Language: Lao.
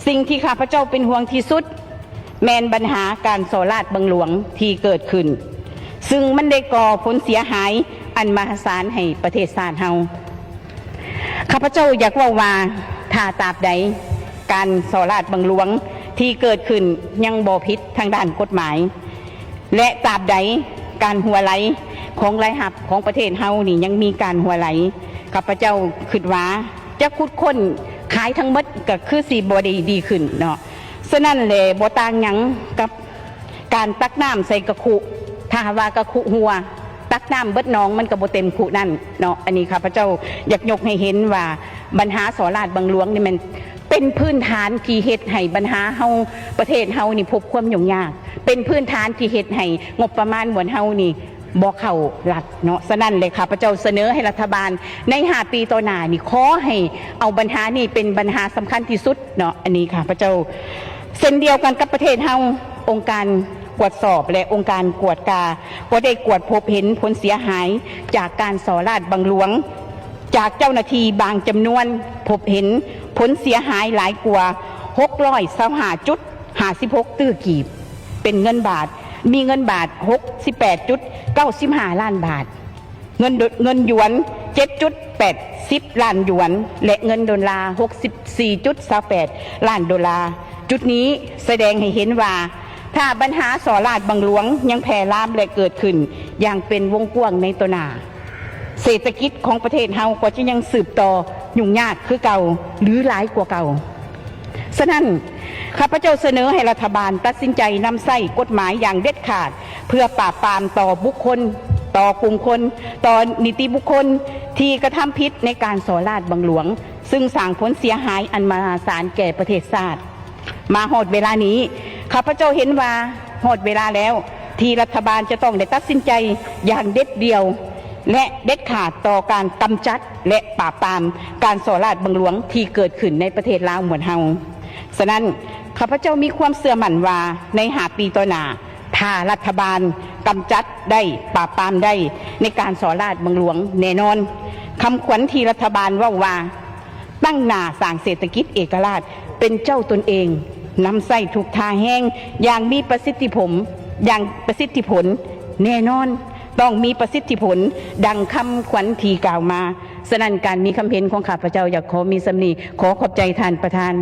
ສິ່ງທີ່ຂ້າພະເຈົ້າເປັນຫ່ວງທີ່ສຸດ ແມ່ນບັນຫາການສໍ້ລາດບັງຫຼວງທີ່ເກີດຂຶ້ນ, ຊຶ່ງມັນໄດ້ກໍ່ຜົນເສຍຫາຍອັນມະຫາສານໃຫ້ປະເທດຊາດເຮົາ. ຂ້າພະເຈົ້າຢາກເວົ້າວ່າ ຖ້າຕາບໃດການສໍ້ລາດບັງຫຼວງທີ່ເກີດຂຶ້ນຍັງບໍ່ຜິດທາງດ້ານກົດໝາຍ ແລະ ຕາບໃດການຮົ່ວໄຫຼຂອງລາຍຮັບຂອງປະເທດເຮົານີ້ຍັງມີການຮົ່ວໄຫຼ, ຂ້າພະເຈົ້າຄິດວ່າຈະຂຸດຄົ້ນຂາຍທັງໝົດກໍຄືຊິບໍ່ໄດ້ດີຂຶ້ນເນາະ. ສະນັ້ນແຫຼະ ບໍ່ຕ່າງຫຍັງກັບການຕັກນ້ຳໃສ່ກະຄຸ, ຖ້າຫາກວ່າກະຄຸຮົ່ວ ຕັກນ້ຳເບິດໜອງມັນກໍບໍ່ເຕັມຄຸນັ້ນເນາະ. ອັນນີ້ຂ້າພະເຈົ້າຢາກຍົກໃຫ້ເຫັນວ່າ ບັນຫາສໍ້ລາດບັງຫຼວງນີ້ແມ່ນ ເປັນພື້ນຖານທີ່ເຮັດໃຫ້ບັນຫາເຮົາ ປະເທດເຮົານີ້ພົບຄວາມຫຍຸ້ງຍາກ, ເປັນພື້ນຖານທີ່ເຮັດໃຫ້ງົບປະມານຂອງເຮົານີ້ບໍ່ເຂົ້າລັດເນາະ. ສະນັ້ນແຫຼະ ຂ້າພະເຈົ້າສະເໜີໃຫ້ລັດຖະບານໃນຫ້າປີຕໍ່ໜ້ານີ້ ຂໍໃຫ້ເອົາບັນຫານີ້ເປັນບັນຫາສຳຄັນທີ່ສຸດເນາະ. ອັນນີ້ຂ້າພະເຈົ້າ ເຊັ່ນດຽວກັນກັບປະເທດເຮົາ, ອົງການກວດສອບ ແລະ ອົງການກວດກາ ກໍໄດ້ກວດພົບເຫັນຜົນເສຍຫາຍຈາກການສໍ້ລາດບັງຫຼວງ ຈາກເຈົ້າໜ້າທີ່ບາງຈຳນວນ ພົບເຫັນຜົນເສຍຫາຍຫຼາຍກວ່າ ຫົກຮ້ອຍຊາວຫ້າຈຸດຫ້າສິບຫົກຕື້ກີບ ເປັນເງິນບາດ, ມີເງິນບາດ ຫົກສິບແປດຈຸດເກົ້າສິບຫ້າລ້ານບາດ, ເງິນໂດ ເງິນຢວນ ເຈັດຈຸດແປດສິບລ້ານຢວນ ແລະ ເງິນໂດລາ ຫົກສິບສີ່ຈຸດຊາວແປດລ້ານໂດລາ. ຈຸດນີ້ສະແດງໃຫ້ເຫັນວ່າ ຖ້າບັນຫາສໍ້ລາດບັງຫຼວງຍັງແຜ່ລາມ ແລະ ເກີດຂຶ້ນຢ່າງເປັນວົງກວ້າງໃນຕໍ່ໜ້າ, ເສດຖະກິດຂອງປະເທດເຮົາກໍຈະຍັງສືບຕໍ່ຫຍຸ້ງຍາກຄືເກົ່າ ຫຼື ຫຼາຍກວ່າເກົ່າ. ສະນັ້ນ, ຂ້າພະເຈົ້າສະເໜີໃຫ້ລັດຖະບານຕັດສິນໃຈນຳໃຊ້ກົດໝາຍຢ່າງເດັດຂາດ ເພື່ອປາບປາມຕໍ່ບຸກຄົນ, ຕໍ່ກຸ່ມຄົນ, ຕໍ່ນິຕິບຸກຄົນທີ່ກະທຳຜິດໃນການສໍ້ລາດບັງຫຼວງ, ຊຶ່ງສ້າງຜົນເສຍຫາຍອັນມະຫາສານແກ່ປະເທດຊາດ. ມາຮອດເວລານີ້, ຂ້າພະເຈົ້າເຫັນວ່າຮອດເວລາແລ້ວ ທີ່ລັດຖະບານຈະຕ້ອງໄດ້ຕັດສິນໃຈຢ່າງເດັດດ່ຽວ ແລະ ເດັດຂາດຕໍ່ການກຳຈັດ ແລະ ປາບປາມການສໍ້ລາດບັງຫຼວງທີ່ເກີດຂຶ້ນໃນປະເທດລາວໝວນເຮົາ. ສະນັ້ນ, ຂ້າພະເຈົ້າມີຄວາມເຊື່ອໝັ້ນວ່າ ໃນຫ້າປີຕໍ່ໜ້າ, ຖ້າລັດຖະບານກຳຈັດໄດ້, ປາບປາມໄດ້ໃນການສໍ້ລາດບັງຫຼວງແນ່ນອນ, ຄຳຂວັນທີ່ລັດຖະບານເວົ້າວ່າ ຕັ້ງໜ້າສ້າງເສດຖະກິດເອກະລາດ ເປັນເຈົ້າຕົນເອງ, ນຳໃຊ້ທຸກທ່າແຮງຢ່າງມີປະສິດທິຜົນ, ຢ່າງປະສິດທິຜົນ, ແນ່ນອນ ຕ້ອງມີປະສິດທິຜົນ ດັ່ງຄຳຂວັນທີ່ກ່າວມາ. ສະນັ້ນ, ການມີຄຳເຫັນຂອງຂ້າພະເຈົ້າຢາກຂໍມີສ່ຳນີ້. ຂໍຂອບໃຈທ່ານປະທານ.